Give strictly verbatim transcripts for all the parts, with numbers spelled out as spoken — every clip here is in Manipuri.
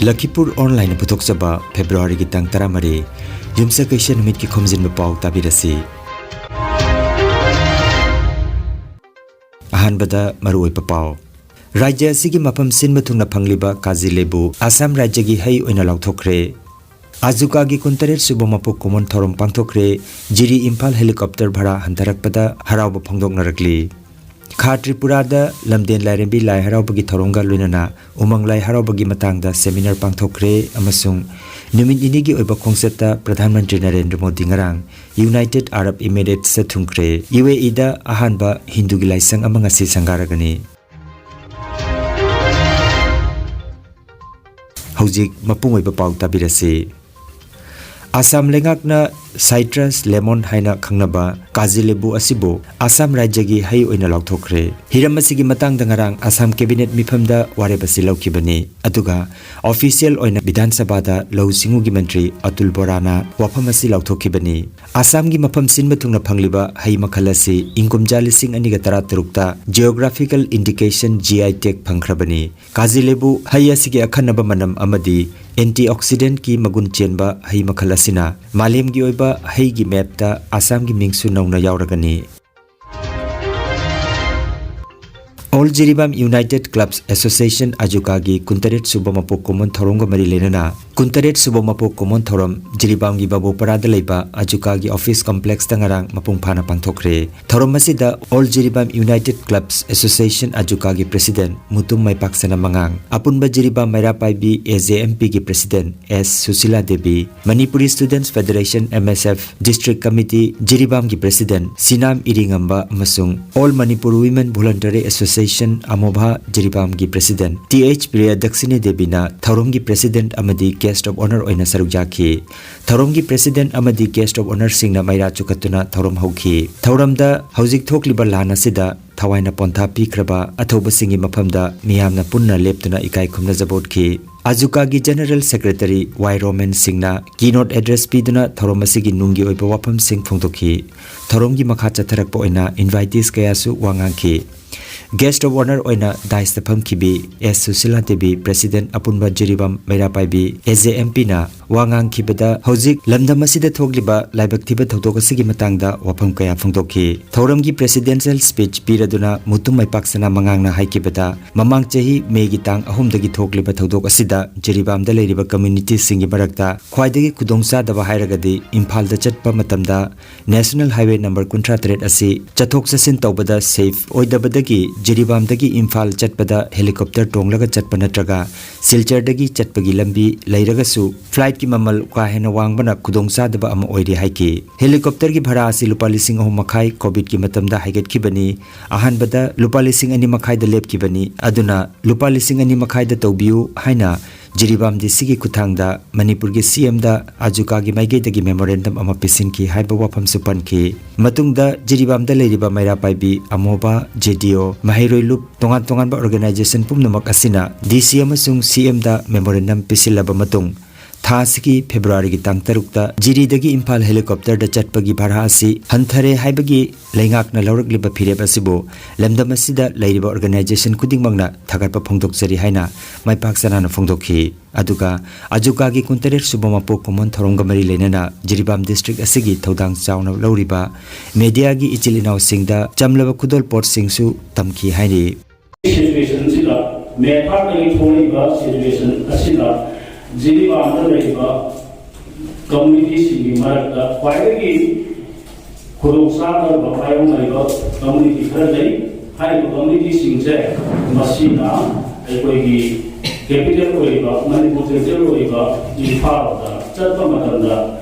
ꯂꯈꯤꯄꯨꯔ ꯑꯣꯟꯂꯥꯏꯟꯅ ꯄꯨꯊꯣꯛꯆꯕ ꯐꯦꯕ꯭ꯔꯨꯋꯥꯔꯤꯒꯤ ꯇꯥꯡ ꯇꯔꯥꯃꯔꯤ, ꯌꯨꯝꯁꯀꯩꯁ ꯅꯨꯃꯤꯠꯀꯤ ꯈꯣꯝꯖꯤꯟꯕ ꯄꯥꯎ ꯇꯥꯕꯤꯔꯁꯤ꯫ ꯑꯍꯥꯟꯕꯗ ꯃꯔꯨꯑꯣꯏꯕ ꯄꯥꯎ꯫ ꯔꯥꯖ꯭ꯌ ꯑꯁꯤꯒꯤ ꯃꯐꯝ ꯁꯤꯟꯕ ꯊꯨꯡꯅ ꯐꯪꯂꯤꯕ ꯀꯥꯖꯤ ꯂꯦꯕꯨ ꯑꯁꯥꯝ ꯔꯥꯖ꯭ꯌꯒꯤ ꯍꯩ ꯑꯣꯏꯅ ꯂꯥꯎꯊꯣꯛꯈ꯭ꯔꯦ꯫ ꯑꯖꯨꯀꯥꯒꯤ ꯀꯨꯟꯇꯔꯦꯠ ꯁꯨꯕ ꯃꯄꯣꯛ ꯀꯨꯝꯑꯣꯟ ꯊꯧꯔꯝ ꯄꯥꯡꯊꯣꯛꯈ꯭ꯔꯦ꯫ ꯖꯤꯔꯤ ꯏꯝꯐꯥꯜ ꯍꯦꯂꯤꯀꯣꯞꯇꯔ ꯚꯔꯥ ꯍꯟꯊꯔꯛꯄꯗ ꯍꯔꯥꯎꯕ ꯐꯣꯡꯗꯣꯛꯅꯔꯛꯂꯤ꯫ ꯈꯥ ꯇ꯭ꯔꯤꯄꯨꯔꯥꯗ ꯂꯝꯗꯦꯟ ꯂꯥꯏꯔꯦꯝꯕꯤ ꯂꯥꯏ ꯍꯔꯥꯎꯕꯒꯤ ꯊꯧꯔꯝꯒ ꯂꯣꯏꯅꯅ ꯎꯃꯪ ꯂꯥꯏ ꯍꯔꯥꯎꯕꯒꯤ ꯃꯇꯥꯡꯗ ꯁꯦꯃꯤꯅꯥꯔ ꯄꯥꯡꯊꯣꯛꯈ꯭ꯔꯦ ꯑꯃꯁꯨꯡ ꯅꯨꯃꯤꯠ ꯅꯤꯅꯤꯒꯤ ꯑꯣꯏꯕ ꯈꯣꯡꯆꯠꯇ ꯄ꯭ꯔꯙꯥꯟ ꯃꯟꯇ꯭ꯔꯤ ꯅꯔꯦꯟꯗ꯭ꯔ ꯃꯣꯗꯤ ꯉꯔꯥꯡ ꯌꯨꯅꯥꯏꯇꯦꯗ ꯑꯔꯕ ꯏꯃꯤꯔꯦꯠꯁꯇ ꯊꯨꯡꯈ꯭ꯔꯦ꯫ ꯌꯨ ꯑꯦ ꯏꯗ ꯑꯍꯥꯟꯕ ꯍꯤꯟꯗꯨꯒꯤ ꯂꯥꯏꯁꯪ ꯑꯃ ꯉꯁꯤ ꯁꯪꯒꯥꯔꯒꯅꯤ꯫ ꯍꯧꯖꯤꯛ ꯃꯄꯨꯡ ꯑꯣꯏꯕ ꯄꯥꯎ ꯇꯥꯕꯤꯔꯁꯤ꯫ ꯑꯁꯥꯝ ꯂꯩꯉꯥꯛꯅ ꯁꯥꯏꯇ꯭ꯔꯁ ꯂꯦꯃꯣꯟ ꯍꯥꯏꯅ ꯈꯪꯅꯕ ꯀꯥꯖꯤ ꯂꯦꯕꯨ ꯑꯁꯤꯕꯨ ꯑꯁꯥꯝ ꯔꯥꯖ꯭ꯌꯒꯤ ꯍꯩ ꯑꯣꯏꯅ ꯂꯥꯎꯊꯣꯛꯈ꯭ꯔꯦ꯫ ꯍꯤꯔꯝ ꯑꯁꯤꯒꯤ ꯃꯇꯥꯡꯗ ꯉꯔꯥꯡ ꯑꯁꯥꯝ ꯀꯦꯕꯤꯅꯦꯠ ꯃꯤꯐꯝꯗ ꯋꯥꯔꯦꯞ ꯑꯁꯤ ꯂꯧꯈꯤꯕꯅꯤ꯫ ꯑꯗꯨꯒ ꯑꯣꯐꯤꯁꯤꯌꯦꯜ ꯑꯣꯏꯅ ꯕꯤꯙꯥꯟ ꯁꯚꯥꯗ ꯂꯧꯎ ꯁꯤꯡꯎꯒꯤ ꯃꯟꯇ꯭ꯔꯤ ꯑꯇꯨꯜ ꯕꯣꯔꯥꯅ ꯋꯥꯐꯝ ꯑꯁꯤ ꯂꯥꯎꯊꯣꯛꯈꯤꯕꯅꯤ꯫ ꯑꯁꯥꯝꯒꯤ ꯃꯐꯝ ꯁꯤꯟꯕ ꯊꯨꯡꯅ ꯐꯪꯂꯤꯕ ꯍꯩ ꯃꯈꯜ ꯑꯁꯤ ꯏꯪ ꯀꯨꯝꯖꯥ ꯂꯤꯁꯤꯡ ꯑꯅꯤꯒ ꯇꯔꯥꯇꯔꯨꯛꯇ Geographical Indication G I tag ꯐꯪꯈ꯭ꯔꯕꯅꯤ꯫ ꯀꯥꯖꯤ ꯂꯦꯕꯨ ꯍꯩ ꯑꯁꯤꯒꯤ ꯑꯈꯟꯅꯕ ꯃꯅꯝ ꯑꯃꯗꯤ antioxidantꯀꯤ ꯃꯒꯨꯟ ꯆꯦꯟꯕ ꯍꯩ ꯃꯈꯜ ꯑꯁꯤꯅ ꯃꯥꯂꯦꯝꯒꯤ ꯑꯣꯏꯕ ꯍꯩꯒꯤ ꯃꯦꯞꯇ ꯑꯁꯥꯝꯒꯤ ꯃꯤꯡꯁꯨ ꯅꯧꯅ ꯌꯥꯎꯔꯒꯅꯤ꯫ All Jiribam United Clubs Association, ꯑꯖꯨꯀꯥꯒꯤ ꯀꯨꯟꯇꯔꯦꯠ ꯁꯨꯕ ꯃꯄꯣꯛ ꯀꯨꯝꯑꯣꯟ ꯊꯧꯔꯝꯒ ꯃꯔꯤ ꯂꯩꯅꯅ ꯀꯨꯟꯇꯔꯦꯠ ꯁꯨꯕ ꯃꯄꯣꯛ ꯀꯨꯝꯑꯣꯟ ꯊꯧꯔꯝ ꯖꯤꯔꯤꯕꯥꯝꯒꯤ ꯕꯥꯕꯨꯄꯔꯥꯗ ꯂꯩꯕ ꯑꯖꯨꯀꯥꯒꯤ ꯑꯣꯐꯤꯁ ꯀꯝꯄ꯭ꯂꯦꯛꯁꯇ ꯉꯔꯥꯡ ꯃꯄꯨꯡ ꯐꯥꯅ ꯄꯥꯡꯊꯣꯛꯈ꯭ꯔꯦ꯫ ꯊꯧꯔꯝ ꯑꯁꯤꯗ All Jiribam United Clubs Association, ꯑꯖꯨꯀꯥꯒꯤ ꯄ꯭ꯔꯦꯁꯤꯗꯦꯟꯠ ꯃꯨꯇꯨꯝ ꯃꯥꯏꯄꯥꯛꯁꯅꯥ ꯃꯉꯥꯡ, ꯑꯄꯨꯟꯕ Jiribam Meira Paibi, A J M ꯄꯤꯒꯤ president S Sushila Devi, Manipuri students federation, M S F, district committee ꯖꯤꯔꯤꯕꯥꯝꯒꯤ ꯄ꯭ꯔꯦꯁꯤꯗꯦꯟꯠ ꯁꯤꯅꯥꯝ ꯏꯔꯤꯉꯝꯕ ꯑꯃꯁꯨꯡ All Manipur Women Voluntary Association, ꯑꯃꯣꯚꯥ ꯖꯤꯔꯤꯕꯥꯝꯒꯤ ꯄ꯭ꯔꯦꯁꯤꯗꯦꯟꯠ ꯇꯤ ꯑꯩꯆ ꯄ꯭ꯔꯤꯌꯥꯗꯛꯁꯤꯅꯤ ꯗꯦꯕꯤꯅ ꯊꯧꯔꯝꯒꯤ ꯄ꯭ꯔꯦꯁꯤꯗꯦꯟꯠ ꯑꯃꯗꯤ ꯒꯦꯁ꯭ꯠ ꯑꯣꯐ ꯑꯣꯅꯔ ꯑꯣꯏꯅ ꯁꯔꯨꯛ ꯌꯥꯈꯤ꯫ ꯊꯧꯔꯝꯒꯤ ꯄ꯭ꯔꯦꯁꯤꯗꯦꯟꯠ ꯑꯃꯗꯤ ꯒꯦꯁ꯭ꯠ ꯑꯣꯐ ꯑꯣꯅꯔꯁꯤꯡꯅ ꯃꯩꯔꯥ ꯆꯨꯈꯠꯇꯨꯅ ꯊꯧꯔꯝ ꯍꯧꯈꯤ꯫ ꯊꯧꯔꯝꯗ ꯍꯧꯖꯤꯛ ꯊꯣꯛꯂꯤꯕ ꯂꯥꯟ ꯑꯁꯤꯗ ꯊꯋꯥꯏꯅ ꯄꯣꯟꯊꯥ ꯄꯤꯈ꯭ꯔꯕ ꯑꯊꯧꯕꯁꯤꯡꯒꯤ ꯃꯐꯝꯗ ꯃꯤꯌꯥꯝꯅ ꯄꯨꯟꯅ ꯂꯦꯞꯇꯨꯅ ꯏꯀꯥꯏ ꯈꯨꯝꯅꯖꯕ ꯎꯠꯈꯤ꯫ ꯑꯖꯨꯀꯥꯒꯤ ꯖꯦꯅꯔꯦꯜ ꯁꯦꯀ꯭ꯔꯦꯇꯔꯤ ꯋꯥꯏ ꯔꯣꯃꯦꯟ ꯁꯤꯡꯅ ꯀꯤꯅꯣꯠ ꯑꯦꯗ꯭ꯔꯦꯁ ꯄꯤꯗꯨꯅ ꯊꯧꯔꯝ ꯑꯁꯤꯒꯤ ꯅꯨꯡꯒꯤ ꯑꯣꯏꯕ ꯋꯥꯐꯝꯁꯤꯡ ꯐꯣꯡꯗꯣꯛꯈꯤ꯫ ꯊꯧꯔꯝꯒꯤ ꯃꯈꯥ ꯆꯠꯊꯔꯛꯄ ꯑꯣꯏꯅ ꯏꯟꯚꯥꯏꯇꯤꯁ ꯀꯌꯥꯁꯨ ꯋꯥ ꯉꯥꯡꯈꯤ꯫ Guest of Honour ꯑꯣꯏꯅ dais ꯇ ꯐꯝꯈꯤꯕꯤ ꯑꯦꯁ ꯁꯨꯁꯤꯂꯥ ꯗꯦꯕꯤ, President ꯑꯄꯨꯟꯕ Jiribam Meira Paibi, A J M P ꯅ ꯋꯥ ꯉꯥꯡꯈꯤꯕꯗ, ꯍꯧꯖꯤꯛ ꯂꯝꯗꯝ ꯑꯁꯤꯗ ꯊꯣꯛꯂꯤꯕ ꯂꯥꯏꯕꯛ ꯊꯤꯕ ꯊꯧꯗꯣꯛ ꯑꯁꯤꯒꯤ ꯃꯇꯥꯡꯗ ꯋꯥꯐꯝ ꯀꯌꯥ ꯐꯣꯡꯗꯣꯛꯈꯤ꯫ ꯊꯧꯔꯝꯒꯤ Presidential Speech ꯄꯤꯔꯗꯨꯅ ꯃꯨꯇꯨꯝ ꯃꯩꯄꯥꯛꯁꯅꯥ ꯃꯉꯥꯡꯅ ꯍꯥꯏꯈꯤꯕꯗ, ꯃꯃꯥꯡ ꯆꯍꯤ ꯃꯦꯒꯤ ꯇꯥꯡ ꯑꯍꯨꯝꯗꯒꯤ ꯊꯣꯛꯂꯤꯕ ꯊꯧꯗꯣꯛ ꯑꯁꯤꯗ ꯖꯤꯔꯤꯕꯥꯝꯗ ꯂꯩꯔꯤꯕ community ꯁꯤꯡꯒꯤ ꯃꯔꯛꯇ ꯈ꯭ꯋꯥꯏꯗꯒꯤ ꯈꯨꯗꯣꯡꯆꯥꯗꯕ ꯍꯥꯏꯔꯒꯗꯤ ꯏꯝꯐꯥꯜꯗ ꯆꯠꯄ ꯃꯇꯝꯗ National Highway number ꯀꯨꯟꯊ꯭ꯔꯥ ꯇꯔꯦꯠ ꯑꯁꯤ ꯆꯠꯊꯣꯛ ꯆꯠꯁꯤꯟ ꯇꯧꯕꯗ safe ꯑꯣꯏꯗꯕꯗꯒꯤ ꯖꯤꯔꯤꯕꯥꯝꯗꯒꯤ ꯏꯝꯐꯥꯜ ꯆꯠꯄꯗ helicopter ꯇꯣꯡꯂꯒ ꯆꯠꯄ ꯅꯠꯇ꯭ꯔꯒ ꯁꯤꯜꯆꯔꯗꯒꯤ ꯆꯠꯄꯒꯤ ꯂꯝꯕꯤ ꯂꯩꯔꯒꯁꯨ flight ꯀꯤ ꯃꯃꯜ ꯀꯥ ꯍꯦꯟꯅ ꯋꯥꯡꯕꯅ ꯈꯨꯗꯣꯡꯆꯥꯗꯕ ꯑꯃ ꯑꯣꯏꯔꯤ ꯍꯥꯏꯈꯤ꯫ Helicopter ꯒꯤ ꯚꯔꯥ ꯑꯁꯤ ꯂꯨꯄꯥ ꯂꯤꯁꯤꯡ ꯑꯍꯨꯝ ꯃꯈꯥꯏ COVID ꯀꯤ ꯃꯇꯝꯗ ꯍꯥꯏꯒꯠꯈꯤꯕꯅꯤ꯫ ꯑꯍꯥꯟꯕꯗ ꯂꯨꯄꯥ ꯂꯤꯁꯤꯡ ꯑꯅꯤ ꯃꯈꯥꯏꯗ ꯂꯦꯞꯈꯤꯕꯅꯤ꯫ ꯑꯗꯨꯅ ꯂꯨꯄꯥ ꯂꯤꯁꯤꯡ ꯑꯅꯤ ꯃꯈꯥꯏꯗ ꯇꯧꯕꯤꯌꯨ ꯍꯥꯏꯅ ꯖꯤꯔꯤꯕꯥꯝ ꯗꯤ ꯁꯤ ꯒꯤ ꯈꯨꯠꯊꯥꯡꯗ ꯃꯅꯤꯄꯨꯔꯒꯤ ꯁꯤ ꯑꯦꯝ ꯗ ꯑꯖꯨꯀꯥꯒꯤ ꯃꯥꯏꯀꯩꯗꯒꯤ memorandum ꯑꯃ ꯄꯤꯁꯤꯟꯈꯤ ꯍꯥꯏꯕ ꯋꯥꯐꯝꯁꯨ ꯄꯟꯈꯤ꯫ ꯃꯇꯨꯡꯗ ꯖꯤꯔꯤꯕꯥꯝꯗ ꯂꯩꯔꯤꯕ ꯃꯩꯔꯥ ꯄꯥꯏꯕꯤ ꯑꯃꯣꯕ, ꯖꯦ ꯗꯤ ꯑꯣ, ꯃꯍꯩꯔꯣꯏ ꯂꯨꯞ, ꯇꯣꯉꯥꯟ ꯇꯣꯉꯥꯟꯕ organization ꯄꯨꯝꯅꯃꯛ ꯑꯁꯤꯅ ꯗꯤ ꯁꯤ ꯑꯃꯁꯨꯡ ꯁꯤ ꯑꯦꯝ ꯗ memorandum ꯄꯤꯁꯤꯜꯂꯕ ꯃꯇꯨꯡ, ꯊꯥ ꯑꯁꯤꯒꯤ ꯐꯦꯕ꯭ꯔꯨꯋꯥꯔꯤꯒꯤ ꯇꯥꯡ ꯇꯔꯨꯛꯇ ꯖꯤꯔꯤꯗꯒꯤ ꯏꯝꯐꯥꯜ helicopter ꯗ ꯆꯠꯄꯒꯤ ꯚꯥꯔꯥ ꯑꯁꯤ ꯍꯟꯊꯔꯦ ꯍꯥꯏꯕꯒꯤ ꯂꯩꯉꯥꯛꯅ ꯂꯧꯔꯛꯂꯤꯕ ꯐꯤꯔꯦꯞ ꯑꯁꯤꯕꯨ ꯂꯝꯗꯝ ꯑꯁꯤꯗ ꯂꯩꯔꯤꯕ organization ꯈꯨꯗꯤꯡꯃꯛꯅ ꯊꯥꯒꯠꯄ ꯐꯣꯡꯗꯣꯛꯆꯔꯤ ꯍꯥꯏꯅ ꯃꯥꯏꯄꯥꯛ ꯆꯅꯥꯅ ꯐꯣꯡꯗꯣꯛꯈꯤ꯫ ꯑꯗꯨꯒ ꯑꯖꯨꯀꯥꯒꯤ ꯀꯨꯟꯇꯔꯦꯠ ꯁꯨꯕ ꯃꯄꯣꯛ ꯀꯨꯝꯑꯣꯟ ꯊꯧꯔꯝꯒ ꯃꯔꯤ ꯂꯩꯅꯅ ꯖꯤꯔꯤꯕꯥꯝ district ꯑꯁꯤꯒꯤ ꯊꯧꯗꯥꯡ ꯆꯥꯎꯅ ꯂꯧꯔꯤꯕ media ꯒꯤ ꯏꯆꯤꯜ ꯏꯅꯥꯎꯁꯤꯡꯗ ꯆꯝꯂꯕ ꯈꯨꯗꯣꯜ ꯄꯣꯠꯁꯤꯡꯁꯨ ꯇꯝꯈꯤ ꯍꯥꯏꯔꯤ꯫ Situation ꯑꯁꯤꯗ, ꯃꯦ ꯊꯥꯔꯠꯇꯒꯤ ꯊꯣꯛꯂꯛꯏꯕ situation ꯑꯁꯤꯗ ꯖꯤꯔꯤꯕꯥꯝꯗ ꯂꯩꯔꯤꯕ community ꯁꯤꯡꯒꯤ ꯃꯔꯛꯇ ꯈ꯭ꯋꯥꯏꯗꯒꯤ ꯈꯨꯗꯣꯡꯆꯥꯗꯕ ꯃꯥꯌꯣꯛꯅꯔꯤꯕ community ꯈꯔ ꯂꯩ꯫ ꯍꯥꯏꯔꯤꯕ community ꯁꯤꯡꯁꯦ ꯃꯁꯤꯅ ꯑꯩꯈꯣꯏꯒꯤ capital ꯑꯣꯏꯔꯤꯕ, ꯃꯅꯤꯄꯨꯔ capital ꯑꯣꯏꯔꯤꯕ ꯏꯝꯐꯥꯜꯗ ꯆꯠꯄ ꯃꯇꯝꯗ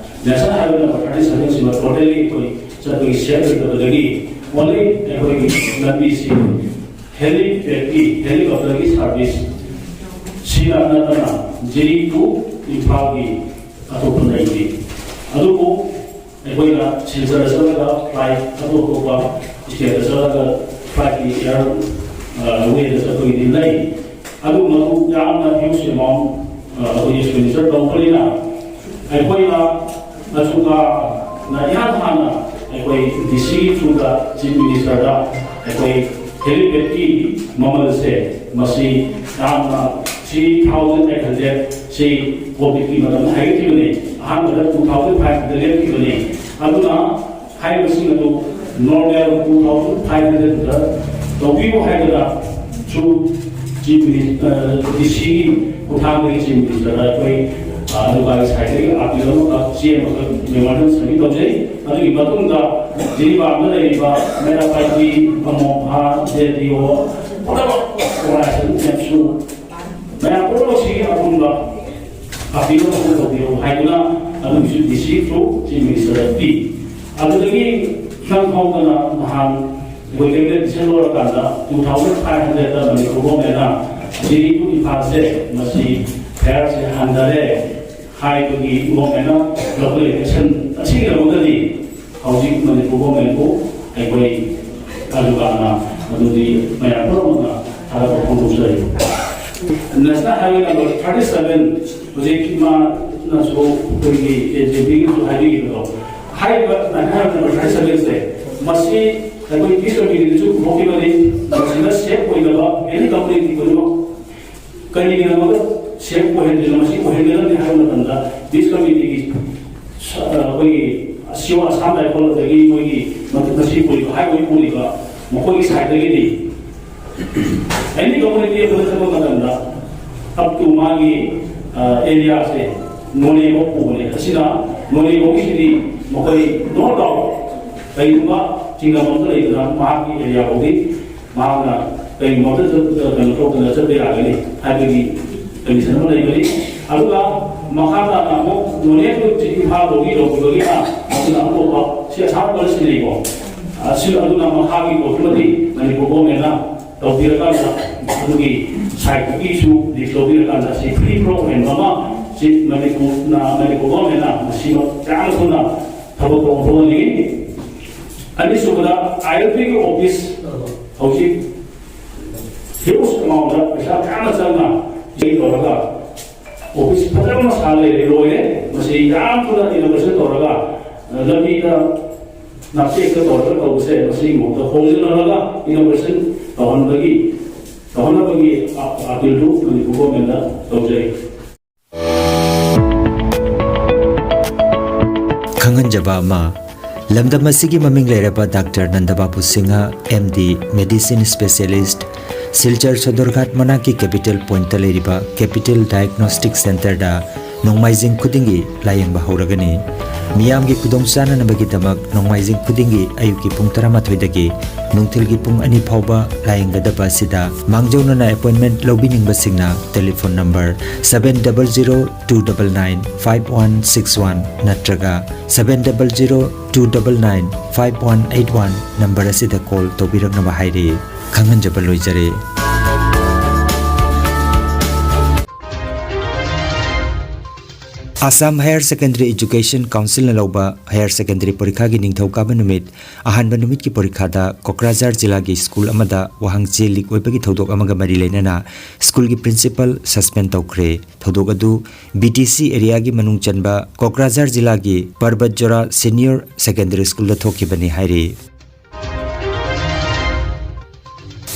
National Highway number thirty seven ꯁꯤꯃ totally ꯑꯩꯈꯣꯏ ꯆꯠꯄꯒꯤ safe ꯑꯣꯏꯗꯕꯗꯒꯤ only ꯑꯩꯈꯣꯏꯒꯤ ꯂꯝꯕꯤꯁꯤ helipad ꯀꯤ, helicopter ꯒꯤ service ꯁꯤꯅ ꯅꯠꯇꯅ ꯖꯤꯔꯤ to ꯏꯝꯐꯥꯜꯒꯤ ꯑꯇꯣꯞꯄ ꯂꯩꯇꯦ꯫ ꯑꯗꯨꯕꯨ ꯑꯩꯈꯣꯏꯅ ꯁꯤꯜꯆꯔꯗ ꯆꯠꯂꯒ flight ꯑꯇꯣꯞ ꯑꯇꯣꯞꯄ state ꯇ ꯆꯠꯂꯒ flight ꯀꯤ air, ꯑ, way ꯗ ꯆꯠꯄꯒꯤꯗꯤ ꯂꯩ꯫ ꯑꯗꯨ ꯃꯗꯨ ꯌꯥꯝꯅ huge amount, ꯑ, ꯑꯩꯈꯣꯏ expenditure ꯇꯧꯕꯅꯤꯅ ꯑꯩꯈꯣꯏꯅ ꯑꯆꯨꯀꯥꯅ ꯏꯍꯥꯟ ꯍꯥꯟꯅ ꯑꯩꯈꯣꯏ ꯗꯤ ꯁꯤ ꯒꯤ through ꯗ Chief Minister ꯗ ꯑꯩꯈꯣꯏ ꯍꯦꯂꯤꯄꯦꯗꯀꯤ ꯃꯃꯜꯁꯦ ꯃꯁꯤ ꯌꯥꯝꯅ ꯊ꯭ꯔꯤ ꯊꯥꯎꯖꯟ ꯑꯩꯠ ꯍꯟꯗ꯭ꯔꯦꯗ ꯁꯤ ꯀꯣꯚꯤꯗꯀꯤ ꯃꯇꯝꯗ ꯍꯥꯏꯒꯠꯈꯤꯕꯅꯤ꯫ ꯑꯍꯥꯟꯕꯗ ꯇꯨ ꯊꯥꯎꯖꯟ ꯐꯥꯏꯚ ꯍꯟꯗ꯭ꯔꯦꯗ ꯂꯦꯞꯈꯤꯕꯅꯤ꯫ ꯑꯗꯨꯅ ꯍꯥꯏꯔꯤꯕꯁꯤꯡ ꯑꯗꯨ ꯅꯣꯔꯃꯦꯜ ꯇꯨ ꯊꯥꯎꯖꯟ ꯐꯥꯏꯚ ꯍꯟꯗ꯭ꯔꯦꯗꯇ ꯇꯧꯕꯤꯌꯨ ꯍꯥꯏꯗꯅ ꯁꯨ ꯆꯤꯐ ꯃꯤꯅꯤꯁꯇꯔ, ꯗꯤ ꯁꯤꯒꯤ ꯈꯨꯠꯊꯥꯡꯗꯒꯤ ꯆꯤꯐ ꯃꯤꯅꯤꯁꯇꯔꯗ ꯑꯩꯈꯣꯏ, ꯑ, ꯂꯨꯒꯥꯏ ꯁꯥꯏꯗꯒꯤ ꯑꯥꯄꯤꯜ ꯑꯃꯈꯛ, ꯆꯦ ꯑꯃꯈꯛ ꯃꯦꯃꯣꯔꯦꯟꯗꯝ ꯁꯕꯃꯤꯠ ꯇꯧꯖꯩ꯫ ꯑꯗꯨꯒꯤ ꯃꯇꯨꯡꯗ ꯖꯤꯔꯤꯕꯥꯝꯗ ꯂꯩꯔꯤꯕ ꯃꯦꯔꯥꯄꯥꯏꯇꯤ, ꯑꯃꯣꯝꯐꯥ, ꯖꯦ ꯗꯤ ꯑꯣ, ꯄꯨꯝꯅꯃꯛ ꯑꯣꯔꯒꯅꯥꯏꯖꯦꯁꯟ ꯃꯌꯥꯝꯁꯨ ꯃꯌꯥꯝ ꯄꯨꯝꯅꯃꯛꯁꯤꯒꯤ ꯑꯄꯨꯟꯕ ꯑꯥꯄꯤꯜ ꯑꯃꯈꯛ ꯇꯧꯕꯤꯌꯨ ꯍꯥꯏꯗꯨꯅ ꯑꯗꯨꯒꯤꯁꯨ ꯗꯤ ꯁꯤ ꯊ꯭ꯔꯨ ꯆꯤꯐ ꯃꯤꯅꯤꯁꯇꯔꯗ ꯄꯤ꯫ ꯑꯗꯨꯗꯒꯤ ꯈꯪꯍꯧꯗꯅ ꯅꯍꯥꯟ ꯑꯩꯈꯣꯏ ꯀꯦꯕꯤꯅꯦꯠ ꯗꯤꯁꯤꯖꯟ ꯂꯧꯔꯀꯥꯟꯗ ꯇꯨ ꯊꯥꯎꯖꯟ ꯐꯥꯏꯚ ꯍꯟꯗ꯭ꯔꯦꯗꯇ ꯃꯅꯤꯄꯨꯔ ꯒꯣꯔꯃꯦꯟꯅ ꯖꯤꯔꯤ ꯇꯨ ꯏꯝꯐꯥꯜꯁꯦ ꯃꯁꯤ ꯐꯦꯌꯔꯁꯦ ꯍꯟꯊꯔꯦ ꯍꯥꯏꯕꯒꯤ ꯒꯣꯔꯃꯦꯟꯅ ꯂꯧꯈꯠꯂꯤꯕ ꯑꯦꯛꯁꯟ ꯑꯁꯤꯒꯤꯗꯃꯛꯇꯗꯤ ꯍꯧꯖꯤꯛ ꯃꯅꯤꯄꯨꯔ ꯒꯣꯔꯃꯦꯟꯕꯨ ꯑꯩꯈꯣꯏ ꯑꯗꯨꯀꯥꯟꯗ ꯑꯗꯨꯗꯤ ꯃꯌꯥꯝ ꯄꯨꯝꯅꯃꯛꯅ ꯊꯥꯒꯠꯄ ꯐꯣꯡꯗꯣꯛꯆꯔꯤ꯫ National highway number thirty seven, ꯍꯧꯖꯤꯛ ꯏꯃꯥꯅꯁꯨ ꯑꯩꯈꯣꯏꯒꯤ ꯑꯦ ꯖꯦ ꯄꯤꯒꯤꯁꯨ ꯍꯥꯏꯕꯤꯈꯤꯕꯗꯣ, ꯍꯥꯏꯔꯤꯕ ꯅꯦꯁꯅꯦꯜ ꯍꯥꯏꯋꯦ ꯅꯝꯕꯔ ꯊꯥꯔꯇꯤ ꯁꯚꯦꯟꯁꯦ ꯃꯁꯤ ꯑꯩꯈꯣꯏ ꯄꯤꯁ ꯀꯃꯤꯇꯤꯗꯁꯨ ꯄꯨꯊꯣꯛꯈꯤꯕꯅꯤ꯫ ꯃꯁꯤꯗ ꯁꯦꯐ ꯑꯣꯏꯅꯕ ꯑꯦꯅꯤ ꯀꯝꯄꯅꯤ ꯈꯨꯗꯤꯡꯃꯛ ꯀꯔꯤꯒꯤꯗꯃꯛꯇ ꯁꯦꯐ ꯑꯣꯏꯍꯟꯗ꯭ꯔꯤꯅꯣ? ꯃꯁꯤ ꯑꯣꯏꯍꯟꯒꯗꯕꯅꯤ ꯍꯥꯏꯕ ꯃꯇꯝꯗ ꯄꯤꯁ ꯀꯃꯤꯇꯤꯒꯤ ꯁ-, ꯑ, ꯑꯩꯈꯣꯏꯒꯤ ꯁꯤ ꯑꯣ ꯑꯁꯥꯝ ꯔꯥꯏꯐꯜ ꯑꯗꯒꯤ ꯃꯣꯏꯒꯤ ꯃ-, ꯃꯁꯤ ꯄꯨꯔꯤꯕ, ꯍꯥꯏꯋꯦ ꯄꯨꯔꯤꯕ ꯃꯈꯣꯏꯒꯤ ꯁꯥꯏꯠꯇꯒꯤꯗꯤ ꯑꯦꯅꯤ ꯀꯝꯃꯨꯅꯤꯇꯤ ꯑꯃꯗ ꯆꯠꯄ ꯃꯇꯝꯗ ꯑꯞ ꯇꯨ ꯃꯥꯒꯤ, ꯑ, ꯑꯦꯔꯤꯌꯥꯁꯦ ꯅꯣꯅꯦ ꯐꯥꯎ ꯄꯨꯕꯅꯦ꯫ ꯑꯁꯤꯅ ꯅꯣꯅꯦ ꯐꯥꯎꯒꯤꯁꯤꯗꯤ ꯃꯈꯣꯏ ꯅꯣ ꯗꯥꯎꯠ ꯀꯔꯤꯒꯨꯝꯕ ꯆꯤꯡꯅꯕ ꯑꯝꯇ ꯂꯩꯇꯅ ꯃꯍꯥꯛꯀꯤ ꯑꯦꯔꯤꯌꯥ ꯐꯥꯎꯗꯤ ꯃꯍꯥꯛꯅ ꯀꯔꯤꯒꯨꯝꯕ ꯑꯃꯇ ꯆꯠ-, ꯀꯩꯅꯣ ꯇꯧꯗꯅ ꯆꯠꯄ ꯌꯥꯒꯅꯤ ꯍꯥꯏꯕꯒꯤ ꯀꯟꯗꯤꯁꯟ ꯑꯃ ꯂꯩꯕꯅꯤ꯫ ꯑꯗꯨꯒ ꯃꯈꯥ ꯇꯥꯅ ꯑꯃꯨꯛ ꯅꯣꯅꯦ ꯇꯨ ꯏꯝꯐꯥꯜ ꯐꯥꯎꯒꯤ ꯌꯧꯈꯤꯕꯒꯤꯅ ꯑꯗꯨꯅ ꯑꯇꯣꯞꯄ ꯁꯤ ꯑꯁꯥꯝ ꯄꯨꯂꯤꯁ ꯂꯩꯀꯣ꯫ ꯑꯁꯤ ꯑꯗꯨꯅ ꯃꯈꯥꯒꯤ ꯄꯣꯠꯇꯨꯃꯗꯤ ꯃꯅꯤꯄꯨꯔ ꯒꯣꯔꯃꯦꯟꯅ ꯇꯧꯕꯤꯔꯀꯥꯟꯗ ꯑꯗꯨꯒꯤ ꯁꯥꯏꯠꯇꯨꯒꯤꯁꯨ ꯂꯤꯁ ꯂꯧꯕꯤꯔꯀꯥꯟꯗ ꯁꯤ ꯐ꯭ꯔꯤ ꯐ꯭ꯂꯣ ꯑꯣꯏꯍꯟꯕ ꯑꯃ ꯁꯤ ꯃꯅꯤꯄꯨꯔꯅ, ꯃꯅꯤꯄꯨꯔ ꯒꯣꯔꯃꯦꯟꯅ ꯃꯁꯤꯃꯛ ꯌꯥꯝꯅ ꯊꯨꯅ ꯊꯕꯛ ꯊꯧꯔꯝ ꯊꯣꯛꯍꯟꯅꯤꯡꯉꯤ꯫ ꯑꯅꯤꯁꯨꯕꯗ ꯑꯥꯏ ꯑꯦꯜ ꯄꯤꯒꯤ ꯑꯣꯐꯤꯁ ꯍꯧꯖꯤꯛ ꯍ꯭ꯌꯨꯖ ꯑꯦꯃꯥꯎꯟꯗ ꯄꯩꯁꯥ ꯃꯌꯥꯝ ꯑꯃ ꯆꯪꯅ ꯆꯦꯛ ꯇꯧꯔꯒ ꯑꯣꯐꯤꯁ ꯐꯖꯕ ꯑꯃ ꯁꯥ ꯂꯩꯔꯦ, ꯂꯣꯏꯔꯦ꯫ ꯃꯁꯤ ꯌꯥꯝ ꯊꯨꯅ ꯏꯅꯣꯒ꯭ꯔꯦꯁꯟ ꯇꯧꯔꯒ ꯂꯝꯕꯤꯗ ꯅꯥꯆꯦꯛꯇ ꯇꯧꯔꯒ ꯇꯧꯕꯁꯦ ꯃꯁꯤꯒꯤ ꯃꯍꯨꯠꯇ ꯍꯣꯡꯖꯤꯜꯍꯜꯂꯒ inauguration ꯇꯧꯍꯟꯕꯒꯤ ꯇꯧꯍꯟꯅꯕꯒꯤ ꯑ- appealꯗꯨ ꯃꯅꯤꯄꯨꯔ governmentꯇ ꯇꯧꯖꯩ꯫ ꯈꯪꯍꯟꯖꯕ ꯑꯃ, ꯂꯝꯗꯝ ꯑꯁꯤꯒꯤ ꯃꯃꯤꯡ ꯂꯩꯔꯕ doctor Nandababu Singh, M D, medicine specialist, Silchar Sadarghat ꯃꯅꯥꯛꯀꯤ capital pointꯇ ꯂꯩꯔꯤꯕ capital diagnostic centreꯗ ꯅꯣꯡꯃꯥꯏꯖꯤꯡ ꯈꯨꯗꯤꯡꯒꯤ ꯂꯥꯌꯦꯡꯕ ꯍꯧꯔꯒꯅꯤ꯫ ꯃꯤꯌꯥꯝꯒꯤ ꯈꯨꯗꯣꯡꯆꯥꯅꯅꯕꯒꯤꯗꯃꯛ ꯅꯣꯡꯃꯥꯏꯖꯤꯡ ꯈꯨꯗꯤꯡꯒꯤ ꯑꯌꯨꯛꯀꯤ ꯄꯨꯡ ꯇꯔꯥꯃꯥꯊꯣꯏꯗꯒꯤ ꯅꯨꯡꯊꯤꯜꯒꯤ ꯄꯨꯡ ꯑꯅꯤ ꯐꯥꯎꯕ ꯂꯥꯌꯦꯡꯒꯗꯕ ꯑꯁꯤꯗ ꯃꯥꯡꯖꯧꯅꯅ appointment ꯂꯧꯕꯤꯅꯤꯡꯕꯁꯤꯡꯅ telephone number seven double zero two double nine five one six one ꯅꯠꯇ꯭ꯔꯒ seven double zero two double nine five one eight one number ꯑꯁꯤꯗ call ꯇꯧꯕꯤꯔꯛꯅꯕ ꯍꯥꯏꯔꯤ꯫ ꯈꯪꯍꯟꯖꯕ ꯂꯣꯏꯖꯔꯦ꯫ Assam Higher Secondary Education Councilꯅ ꯂꯧꯕ higher secondary ꯄꯔꯤꯈꯥꯒꯤ ꯅꯤꯡꯊꯧꯀꯥꯕ ꯅꯨꯃꯤꯠ ꯑꯍꯥꯟꯕ ꯅꯨꯃꯤꯠꯀꯤ ꯄꯔꯤꯈꯥꯗ ꯀꯣꯀ꯭ꯔꯥꯖꯥꯔ ꯖꯤꯂꯥꯒꯤ ꯁ꯭ꯀꯨꯜ ꯑꯃꯗ ꯋꯥꯍꯪ ꯆꯦ leak ꯑꯣꯏꯕꯒꯤ ꯊꯧꯗꯣꯛ ꯑꯃꯒ ꯃꯔꯤ ꯂꯩꯅꯅ ꯁ꯭ꯀꯨꯜꯒꯤ principal suspend ꯇꯧꯈ꯭ꯔꯦ꯫ ꯊꯧꯗꯣꯛ ꯑꯗꯨ B T C areaꯒꯤ ꯃꯅꯨꯡ ꯆꯟꯕ ꯀꯣꯀ꯭ꯔꯥꯖꯥꯔ ꯖꯤꯂꯥꯒꯤ ꯄꯔꯕꯠꯖꯣꯔꯥ Senior Secondary Schoolꯗ ꯊꯣꯛꯈꯤꯕꯅꯤ ꯍꯥꯏꯔꯤ꯫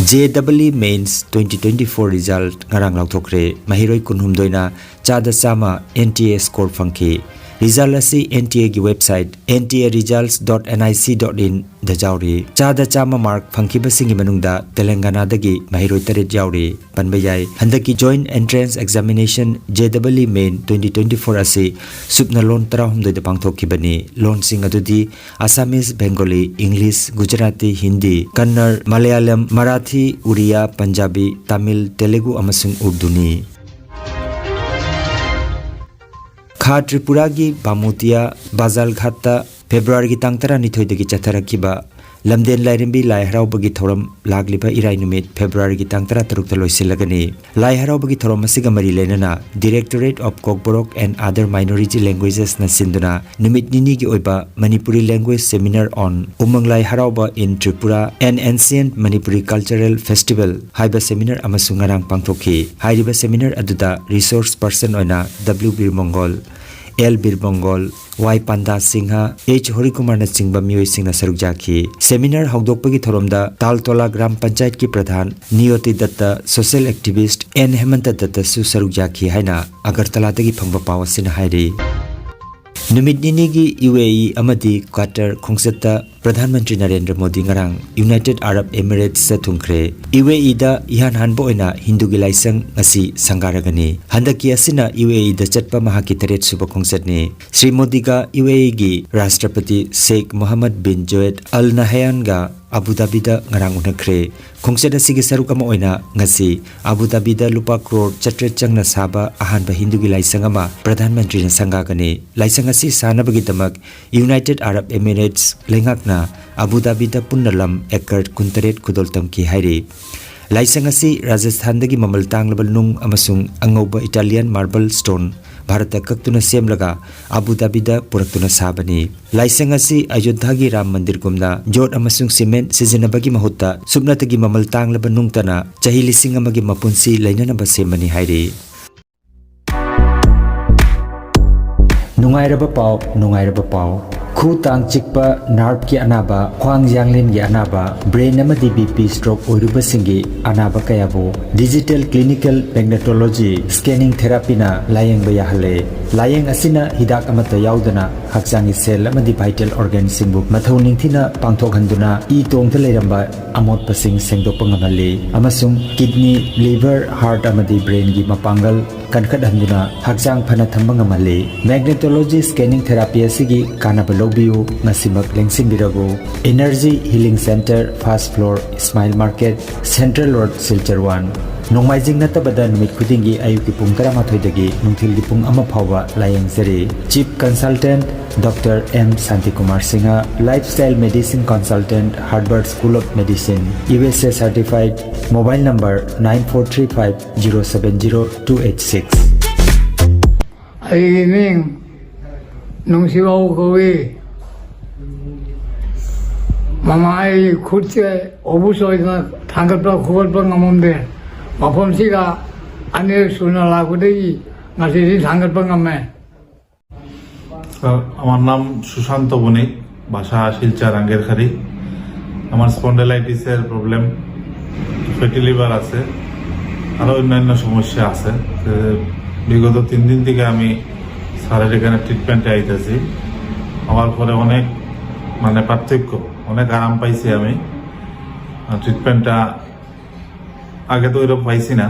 J E E Mains twenty twenty-four result ꯉꯔꯥꯡ ꯂꯥꯎꯊꯣꯛꯈ꯭ꯔꯦ꯫ ꯃꯍꯩꯔꯣꯏ ꯀꯨꯟꯍꯨꯝꯗꯣꯏꯅ ꯆꯥꯗ ꯆꯥꯝꯃ N T A score ꯐꯪꯈꯤ꯫ Result ꯑꯁꯤ N T Aꯒꯤ website N T A results dot N I C dot inꯗ ꯌꯥꯎꯔꯤ꯫ ꯆꯥꯗ ꯆꯥꯝꯃ mark ꯐꯪꯈꯤꯕꯁꯤꯡꯒꯤ ꯃꯅꯨꯡꯗ ꯇꯦꯂꯪꯒꯥꯅꯥꯗꯒꯤ ꯃꯍꯩꯔꯣꯏ ꯇꯔꯦꯠ ꯌꯥꯎꯔꯤ꯫ ꯄꯟꯕ ꯌꯥꯏ, ꯍꯟꯗꯛꯀꯤ Joint Entrance Examination J E E Main twenty twenty-four ꯑꯁꯤ ꯁꯨꯞꯅ ꯂꯣꯟ ꯇꯔꯥꯍꯨꯝꯗꯣꯏꯗ ꯄꯥꯡꯊꯣꯛꯈꯤꯕꯅꯤ꯫ ꯂꯣꯟꯁꯤꯡ ꯑꯗꯨꯗꯤ Assamese, Bengali, English, Gujarati, Hindi, Kannada, Malayalam, Marathi, Oriya, Punjabi, Tamil, Telugu ꯑꯃꯁꯨꯡ Urduꯅꯤ꯫ ꯈꯥ ꯇ꯭ꯔꯤꯄꯨꯔꯥꯒꯤ ꯕꯥꯃꯨꯇꯤꯌꯥ ꯕꯥꯖꯥꯜꯘꯥꯠꯇ ꯐꯦꯕ꯭ꯔꯨꯋꯥꯔꯤꯒꯤ ꯇꯥꯡ ꯇꯔꯥꯅꯤꯊꯣꯏꯗꯒꯤ ꯆꯠꯊꯔꯛꯈꯤꯕ ꯂꯝꯗꯦꯟ ꯂꯥꯏꯔꯦꯝꯕꯤ ꯂꯥꯏ ꯍꯔꯥꯎꯕꯒꯤ ꯊꯧꯔꯝ ꯂꯥꯛꯂꯤꯕ ꯏꯔꯥꯏ ꯅꯨꯃꯤꯠ ꯐꯦꯕ꯭ꯔꯨꯋꯥꯔꯤꯒꯤ ꯇꯥꯡ ꯇꯔꯥꯇꯔꯨꯛꯇ ꯂꯣꯏꯁꯤꯜꯂꯒꯅꯤ꯫ ꯂꯥꯏ ꯍꯔꯥꯎꯕꯒꯤ ꯊꯧꯔꯝ ꯑꯁꯤꯒ ꯃꯔꯤ ꯂꯩꯅꯅ Directorate of Kokborok and Other Minority Languagesꯅ ꯁꯤꯟꯗꯨꯅ ꯅꯨꯃꯤꯠ ꯅꯤꯅꯤꯒꯤ ꯑꯣꯏꯕ Manipuri Language Seminar on ꯎꯃꯪ ꯂꯥꯏ ꯍꯔꯥꯎꯕ in Tripura, an Ancient Manipuri Cultural Festival ꯍꯥꯏꯕ seminar ꯑꯃꯁꯨ ꯉꯔꯥꯡ ꯄꯥꯡꯊꯣꯛꯈꯤ꯫ ꯍꯥꯏꯔꯤꯕ seminar ꯑꯗꯨꯗ resource person ꯑꯣꯏꯅ W ꯕꯤꯔꯃꯪꯒꯣꯜ, ꯑꯦꯜ ꯕꯤꯔꯕꯪꯒꯣꯜ, ꯋꯥꯏ ꯄꯥꯟꯗꯥ ꯁꯤꯡꯍ, ꯑꯩꯆ ꯍꯣꯔꯤꯀꯨꯃꯥꯔꯅꯆꯤꯡꯕ ꯃꯤꯑꯣꯏꯁꯤꯡꯅ ꯁꯔꯨꯛ ꯌꯥꯈꯤ꯫ ꯁꯦꯃꯤꯅꯥꯔ ꯍꯧꯗꯣꯛꯄꯒꯤ ꯊꯧꯔꯝꯗ ꯇꯥꯜꯇꯣꯂꯥ ꯒ꯭ꯔꯥꯝ ꯄꯟꯆꯥꯌꯠꯀꯤ ꯄ꯭ꯔꯙꯥꯟ ꯅꯤꯌꯣꯇꯤ ꯗꯠꯇ, ꯁꯣꯁꯤꯌꯦꯜ ꯑꯦꯛꯇꯤꯚꯤꯁ꯭ꯠ ꯑꯦꯟ ꯍꯦꯃꯟꯇ ꯗꯠꯇꯁꯨ ꯁꯔꯨꯛ ꯌꯥꯈꯤ ꯍꯥꯏꯅ ꯑꯒꯔꯇꯂꯥꯗꯒꯤ ꯐꯪꯕ ꯄꯥꯎ ꯑꯁꯤꯅ ꯍꯥꯏꯔꯤ꯫ ꯅꯨꯃꯤꯠ ꯅꯤꯅꯤꯒꯤ ꯌꯨ ꯑꯦ ꯏ ꯑꯃꯗꯤ ꯀ꯭ꯋꯥꯇꯔ ꯈꯣꯡꯆꯠꯇ ꯄ꯭ꯔꯙꯥꯟ ꯃꯟꯇ꯭ꯔꯤ ꯅꯔꯦꯟꯗ꯭ꯔ ꯃꯣꯗꯤ ꯉꯔꯥꯡ ꯌꯨꯅꯥꯏꯇꯦꯗ ꯑꯔꯕ ꯑꯦꯃꯤꯔꯦꯠꯁꯇ ꯊꯨꯡꯈ꯭ꯔꯦ꯫ ꯌꯨ ꯑꯦ ꯏꯗ ꯏꯍꯥꯟ ꯍꯥꯟꯕ ꯑꯣꯏꯅ ꯍꯤꯟꯗꯨꯒꯤ ꯂꯥꯏꯁꯪ ꯉꯁꯤ ꯁꯪꯒꯥꯔꯒꯅꯤ꯫ ꯍꯟꯗꯛꯀꯤ ꯑꯁꯤꯅ ꯌꯨ ꯑꯦ ꯏꯗ ꯆꯠꯄ ꯃꯍꯥꯛꯀꯤ ꯇꯔꯦꯠ ꯁꯨꯕ ꯈꯣꯡꯆꯠꯅꯤ꯫ ꯁ꯭ꯔꯤ ꯃꯣꯗꯤꯒ ꯌꯨ ꯑꯦ ꯏꯒꯤ ꯔꯥꯁꯇ꯭ꯔꯄꯇꯤ ꯁꯦꯈ ꯃꯣꯍꯝꯃꯗ ꯕꯤꯟ ꯖꯣꯌꯦꯗ ꯑꯜ ꯅꯍꯌꯥꯟꯒ ꯑꯕꯨ ꯙꯥꯕꯤꯗ ꯉꯔꯥꯡ ꯎꯅꯈ꯭ꯔꯦ꯫ ꯈꯣꯡꯆꯠ ꯑꯁꯤꯒꯤ ꯁꯔꯨꯛ ꯑꯃ ꯑꯣꯏꯅ ꯉꯁꯤ ꯑꯕꯨ ꯙꯥꯕꯤꯗ ꯂꯨꯄꯥ ꯀ꯭ꯔꯣꯔ ꯆꯥꯇ꯭ꯔꯦꯠ ꯆꯪꯅ ꯁꯥꯕ ꯑꯍꯥꯟꯕ ꯍꯤꯟꯗꯨꯒꯤ ꯂꯥꯏꯁꯪ ꯑꯃ ꯄ꯭ꯔꯙꯥꯟ ꯃꯟꯇ꯭ꯔꯤꯅ ꯁꯪꯒꯥꯒꯅꯤ꯫ ꯂꯥꯏꯁꯪ ꯑꯁꯤ ꯁꯥꯅꯕꯒꯤꯗꯃꯛ ꯌꯨꯅꯥꯏꯇꯦꯗ ꯑꯔꯕ ꯑꯦꯃꯤꯔꯦꯠꯁ ꯂꯩꯉꯥꯛꯅ ꯑꯕꯨ ꯙꯥꯕꯤꯗ ꯄꯨꯟꯅ ꯂꯝ ꯑꯦꯀꯔ ꯀꯨꯟꯇꯔꯦꯠ ꯈꯨꯗꯣꯜ ꯇꯝꯈꯤ ꯍꯥꯏꯔꯤ꯫ ꯂꯥꯏꯁꯪ ꯑꯁꯤ ꯔꯥꯖꯁꯊꯥꯟꯗꯒꯤ ꯃꯃꯜ ꯇꯥꯡꯂꯕ ꯅꯨꯡ ꯑꯃꯁꯨꯡ ꯑꯉꯧꯕ ꯏꯇꯥꯂꯤꯌꯥꯟ ꯃꯥꯔꯕꯜ ꯁ꯭ꯇꯣꯟ ꯚꯥꯔꯠꯇ ꯀꯛꯇꯨꯅ ꯁꯦꯝꯂꯒ ꯑꯕꯨ ꯙꯥꯕꯤꯗ ꯄꯨꯔꯛꯇꯨꯅ ꯁꯥꯕꯅꯤ꯫ ꯂꯥꯏꯁꯪ ꯑꯁꯤ ꯑꯌꯣꯙ꯭ꯌꯥꯒꯤ ꯔꯥꯝ ꯃꯟꯗꯤꯔꯒꯨꯝꯅ ꯌꯣꯠ ꯑꯃꯁꯨꯡ ꯁꯤꯃꯦꯟꯠ ꯁꯤꯖꯤꯟꯅꯕꯒꯤ ꯃꯍꯨꯠꯇ ꯁꯨꯞꯅꯇꯒꯤ ꯃꯃꯜ ꯇꯥꯡꯂꯕ ꯅꯨꯡꯇꯅ ꯆꯍꯤ ꯂꯤꯁꯤꯡ ꯑꯃꯒꯤ ꯃꯄꯨꯟꯁꯤ ꯂꯩꯅꯅꯕ ꯁꯦꯝꯕꯅꯤ ꯍꯥꯏꯔꯤ꯫ ꯅꯨꯡꯉꯥꯏꯔꯕ ꯄꯥꯎ, ꯅꯨꯡꯉꯥꯏꯔꯕ ꯄꯥꯎ꯫ ꯈꯨ ꯇꯥꯡ ꯆꯤꯛꯄ, ꯅꯥꯔꯚꯀꯤ ꯑꯅꯥꯕ, ꯈ꯭ꯋꯥꯡ ꯌꯥꯡꯂꯦꯟꯒꯤ ꯑꯅꯥꯕ, ꯕ꯭ꯔꯦꯟ ꯑꯃꯗꯤ ꯕꯤ ꯄꯤ ꯁ꯭ꯇ꯭ꯔꯣꯛ ꯑꯣꯏꯔꯨꯕꯁꯤꯡꯒꯤ ꯑꯅꯥꯕ ꯀꯌꯥꯕꯨ ꯗꯤꯖꯤꯇꯦꯜ ꯀ꯭ꯂꯤꯅꯤꯀꯦꯜ ꯃꯦꯒꯅꯦꯇꯣꯂꯣꯖꯤ ꯁ꯭ꯀꯦꯅꯤꯡ ꯊꯦꯔꯥꯄꯤꯅ ꯂꯥꯌꯦꯡꯕ ꯌꯥꯍꯜꯂꯦ꯫ ꯂꯥꯌꯦꯡ ꯑꯁꯤꯅ ꯍꯤꯗꯥꯛ ꯑꯃꯠꯇ ꯌꯥꯎꯗꯅ ꯍꯛꯆꯥꯡꯒꯤ ꯁꯦꯜ ꯑꯃꯗꯤ ꯚꯥꯏꯇꯦꯜ ꯑꯣꯔꯒꯥꯟꯁꯤꯡꯕꯨ ꯃꯊꯧ ꯅꯤꯡꯊꯤꯅ ꯄꯥꯡꯊꯣꯛꯍꯟꯗꯨꯅ ꯏ ꯇꯣꯡꯗ ꯂꯩꯔꯝꯕ ꯑꯃꯣꯠꯄꯁꯤꯡ ꯁꯦꯡꯗꯣꯛꯄ ꯉꯝꯍꯜꯂꯤ ꯑꯃꯁꯨꯡ ꯀꯤꯗꯅꯤ, ꯂꯤꯚꯔ, ꯍꯥꯔꯠ ꯑꯃꯗꯤ ꯕ꯭ꯔꯦꯟꯒꯤ ꯃꯄꯥꯡꯒꯜ ꯀꯟꯈꯠꯍꯟꯗꯨꯅ ꯍꯛꯆꯥꯡ ꯐꯅ ꯊꯝꯕ ꯉꯝꯍꯜꯂꯤ꯫ ꯃꯦꯒꯅꯦꯇꯣꯂꯣꯖꯤ ꯁ꯭ꯀꯦꯅꯤꯡ ꯊꯦꯔꯥꯄꯤ ꯑꯁꯤꯒꯤ ꯀꯥꯟꯅꯕ ꯂꯧꯕꯤꯌꯨ, ꯉꯁꯤꯃꯛ ꯂꯦꯡꯁꯤꯟꯕꯤꯔꯕꯨ꯫ Energy healing centre, first floor, Ismail market, central road, Silchar one. ꯅꯣꯡꯃꯥꯏꯖꯤꯡ ꯅꯠꯇꯕꯗ ꯅꯨꯃꯤꯠ ꯈꯨꯗꯤꯡꯒꯤ ꯑꯌꯨꯛꯀꯤ ꯄꯨꯡ ꯇꯔꯥꯃꯥꯊꯣꯏꯗꯒꯤ ꯅꯨꯡꯊꯤꯜꯒꯤ ꯄꯨꯡ ꯑꯃ ꯐꯥꯎꯕ ꯂꯥꯌꯦꯡꯖꯔꯤ꯫ Chief consultant doctor M Shantikumar Singh, lifestyle medicine consultant, Harvard school of medicine, U S A certified, mobile number nine four three five zero seven zero two eight six. ꯑꯩꯒꯤ ꯃꯤꯡ ꯅꯨꯡꯁꯤꯕꯥꯎ ꯀꯧꯏ꯫ ꯃꯃꯥ ꯑꯩꯒꯤ ꯈꯨꯠꯁꯦ ꯑꯣꯕꯨꯁ ꯑꯣꯏꯗꯅ ꯊꯥꯡꯒꯠꯄ ꯈꯣꯀꯠꯄ ꯉꯝꯃꯝꯗꯦ꯫ ꯃꯐꯝꯁꯤꯒ ꯑꯅꯤꯔꯛ ꯁꯨꯅ ꯂꯥꯛꯄꯗꯒꯤ ꯉꯁꯤꯗꯤ ꯊꯥꯡꯒꯠꯄ ꯉꯝꯃꯦ꯫ স্যার, আমার নাম সুশান্ত বণিক, বাসা শিলচর আঙ্গেরখাড়ি। আমার স্পন্ডাইলাইটিসের প্রবলেম, ফ্যাটি লিভার আছে, আরও অন্যান্য সমস্যা আছে। তো বিগত তিন দিন থেকে আমি স্যারের এখানে ট্রিটমেন্টে আইতেছি। আমার পরে অনেক, মানে, পার্থক্য, অনেক আরাম পাইছি আমি। আর ট্রিটমেন্টটা আগে তো এরকম পাইছি না।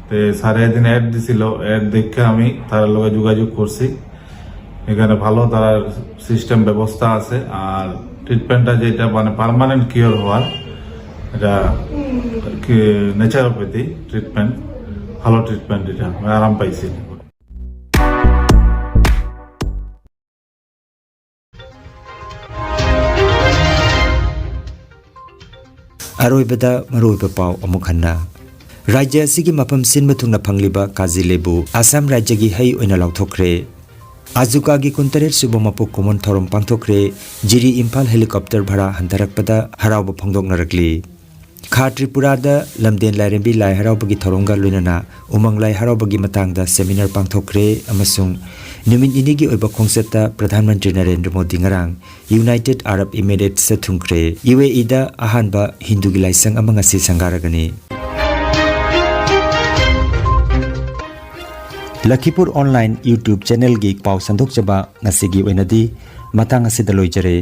তো স্যারে এদিন অ্যাড দিছিল, অ্যাড দেখে আমি তার লগে যোগাযোগ করছি। এখানে ভালো তার সিস্টেম ব্যবস্থা আছে। আর ট্রিটমেন্টটা যেটা, মানে, পার্মানেন্ট কিওর হওয়ার, এটা কি ন্যাচারোপ্যাথি ট্রিটমেন্ট, ভালো ট্রিটমেন্ট, এটা আমি আরাম পাইছি। ꯑꯔꯣꯏꯕꯗ ꯃꯔꯨꯑꯣꯏꯕ ꯄꯥꯎ ꯑꯃꯨꯛ ꯍꯟꯅ꯫ ꯔꯥꯖ꯭ꯌ ꯑꯁꯤꯒꯤ ꯃꯐꯝ ꯁꯤꯟꯕ ꯊꯨꯡꯅ ꯐꯪꯂꯤꯕ ꯀꯥꯖꯤ ꯂꯦꯕꯨ ꯑꯁꯥꯝ ꯔꯥꯖ꯭ꯌꯒꯤ ꯍꯩ ꯑꯣꯏꯅ ꯂꯥꯎꯊꯣꯛꯈ꯭ꯔꯦ꯫ ꯑꯥꯖꯨꯀꯥꯒꯤ ꯀꯨꯟꯇꯔꯦꯠ ꯁꯨꯕ ꯃꯄꯣꯛ ꯀꯨꯝꯑꯣꯟ ꯊꯧꯔꯝ ꯄꯥꯡꯊꯣꯛꯈ꯭ꯔꯦ꯫ ꯖꯤꯔꯤ ꯏꯝꯐꯥꯜ ꯍꯦꯂꯤꯀꯣꯞꯇꯔ ꯚꯥꯔꯥ ꯍꯟꯊꯔꯛꯄꯗ ꯍꯔꯥꯎꯕ ꯐꯣꯡꯗꯣꯛꯅꯔꯛꯂꯤ꯫ ꯈꯥ ꯇ꯭ꯔꯤꯄꯨꯔꯥꯗ ꯂꯝꯗꯦꯟ ꯂꯥꯏꯔꯦꯝꯕꯤ ꯂꯥꯏ ꯍꯔꯥꯎꯕꯒꯤ ꯊꯧꯔꯝꯒ ꯂꯣꯏꯅꯅ ꯎꯃꯪ ꯂꯥꯏ ꯍꯔꯥꯎꯕꯒꯤ ꯃꯇꯥꯡꯗ ꯁꯦꯃꯤꯅꯥꯔ ꯄꯥꯡꯊꯣꯛꯈ꯭ꯔꯦ ꯑꯃꯁꯨꯡ ꯅꯨꯃꯤꯠ ꯅꯤꯅꯤꯒꯤ ꯑꯣꯏꯕ ꯈꯣꯡꯆꯠꯇ ꯄ꯭ꯔꯙꯥꯟ ꯃꯟꯇ꯭ꯔꯤ ꯅꯔꯦꯟꯗ꯭ꯔ ꯃꯣꯗꯤ ꯉꯔꯥꯡ ꯌꯨꯅꯥꯏꯇꯦꯗ ꯑꯔꯕ ꯏꯃꯤꯔꯦꯠꯁꯇ ꯊꯨꯡꯈ꯭ꯔꯦ꯫ ꯌꯨ ꯑꯦ ꯏꯗ ꯑꯍꯥꯟꯕ ꯍꯤꯟꯗꯨꯒꯤ ꯂꯥꯏꯁꯪ ꯑꯃ ꯉꯁꯤ ꯁꯪꯒꯥꯔꯒꯅꯤ꯫ ꯂꯈꯤꯄꯨꯔ ꯑꯣꯟꯂꯥꯏꯟ ꯌꯨꯇ꯭ꯌꯨꯕ ꯆꯦꯅꯦꯜꯒꯤ ꯄꯥꯎ ꯁꯟꯗꯣꯛꯆꯕ ꯉꯁꯤꯒꯤ ꯑꯣꯏꯅꯗꯤ ꯃꯇꯥꯡ ꯑꯁꯤꯗ ꯂꯣꯏꯖꯔꯦ꯫